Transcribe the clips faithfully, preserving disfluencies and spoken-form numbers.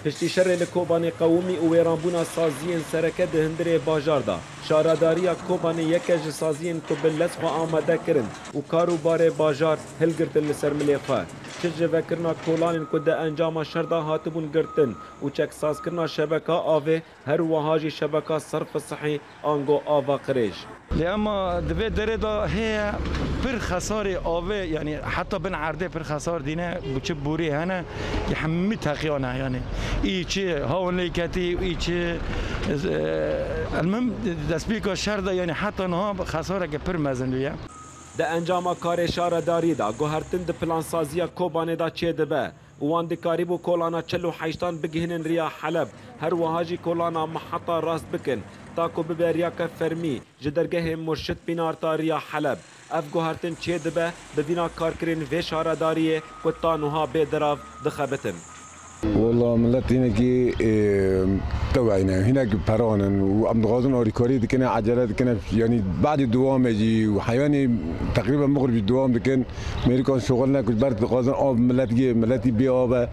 Piştî şerê li Kobanê qewimî û wêranbûna saziyên sereke di hundirê bajar de, şaredariya Kobanê yeke ji saziyên ku bi lez xwe amade kirin û kar û barê bajar hilgirtin li ser milê xwe. Çi ji vekirina kolanên ku di encama şer de hatibûn girtin û çeksazkirina şebeka avê, her wiha jî şebeka serf sihî ango ava qirêj. Lê ema di vê derê de heye pir xesarê avê, yanî heta bin erdê pir xesar dîne, bi çi borî hene, yê hemî teqiyane, yanî î çi hawin lê ketî, î çi, e, elmim destpêka şer de, yanî heta niha xesareke pir mezin bûye. Di encama karê şaredarî de guhertin di plansaziya Kobanê de çêdibe. Û wan dikarîbû kolana çil û heştan bigihînin riya Heleb, her wiha jî kolana Miheta rast bikin, ta ku bibe riyake fermî ji dergehê Murşid Pînar ta riya Heleb. Ev guhertin çêdibe, bi vîna karkirên vê şaredariyê ku ta niha bê dirav dixebitin. Walla millet hinekî, e, teweyne, hinek peran in û em dixwazin alîkarî dikine, ecele dikine, yanî badî dewamê jî û heyanî teqrîben mixir jî dewam dikin. Mêrikan şoxil ne ku ber dixwazin av milet gê, miletî bê av e.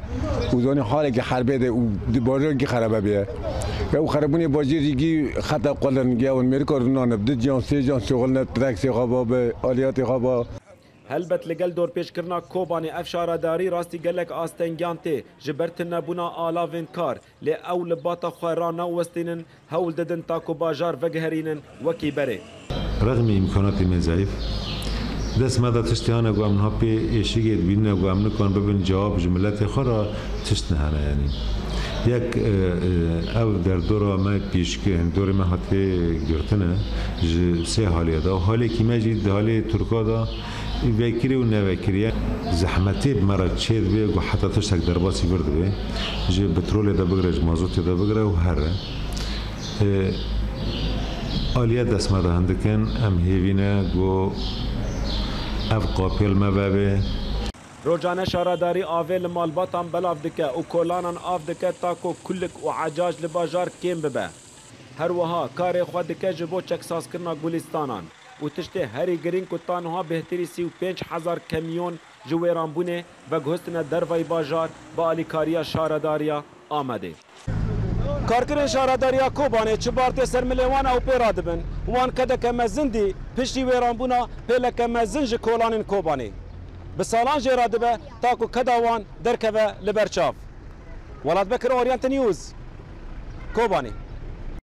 Û zanî halekî herbê de û di bajarekî xerebe bê. Ya û xerebûnê bajêr jî gî xeta qulin, ya û mêrika rûnanib, di ciyan, sê ciyan şoxil ne, treksê xwe ba bi, aliyatê xwe ba. Helbet li gel dorpêçkirina Kobanê ev şaredarî rastî gelek astengiyan tê, ji ber tunebûna alavên kar, lê ew li bata xwe ranewestînin, hewl didin ta ku bajar vegiherînin wekî berê. Rexmî îmkanatê me zayîf, dest me de tiştê hene ku em niha pê êşigê dibînine ku em nikan bibin cewab ji miletê xwe re tişt nehene yanî. Yek, e, e, ev derdora me pîşke, dorê me hatiye girtine ji sê haliyê de. Halêkî me jî di halê Tirka de vekirî û nevekirî ye. Zehmetê bi me re çê dibe ku heta tiştek derbasî vir dibe. Ji petrolê de bigire, ji mazotê de bigire û here. E, aliye dest me de hindik in, em hêvî ne ku ev qapiyê li me vebe. Rojane şaredarî avê li malbatan belav dike û kolanan av dike ta ku kulik û ecac li bajar kêm bibe. Her wiha karê xwe dike ji bo çeksazkirina gulîstanan û tiştê herî girîng ku ta niha bêhtirî sî û pênc hezar kemyon ji wêranbûnê veguhistine dervayî bajar bi alîkariya şaredariya Amedê. Karkirên şaredariya Kobanê çi bar tê ser milê wan ew pê radibin. Wan kedeke mezin dî piştî wêranbûna pêleke mezin ji kolanên Kobanê. Bi salan jê re dibe ta ku keda wan derkeve li ber çav. Welat Bekir, Oriente News, Kobanê.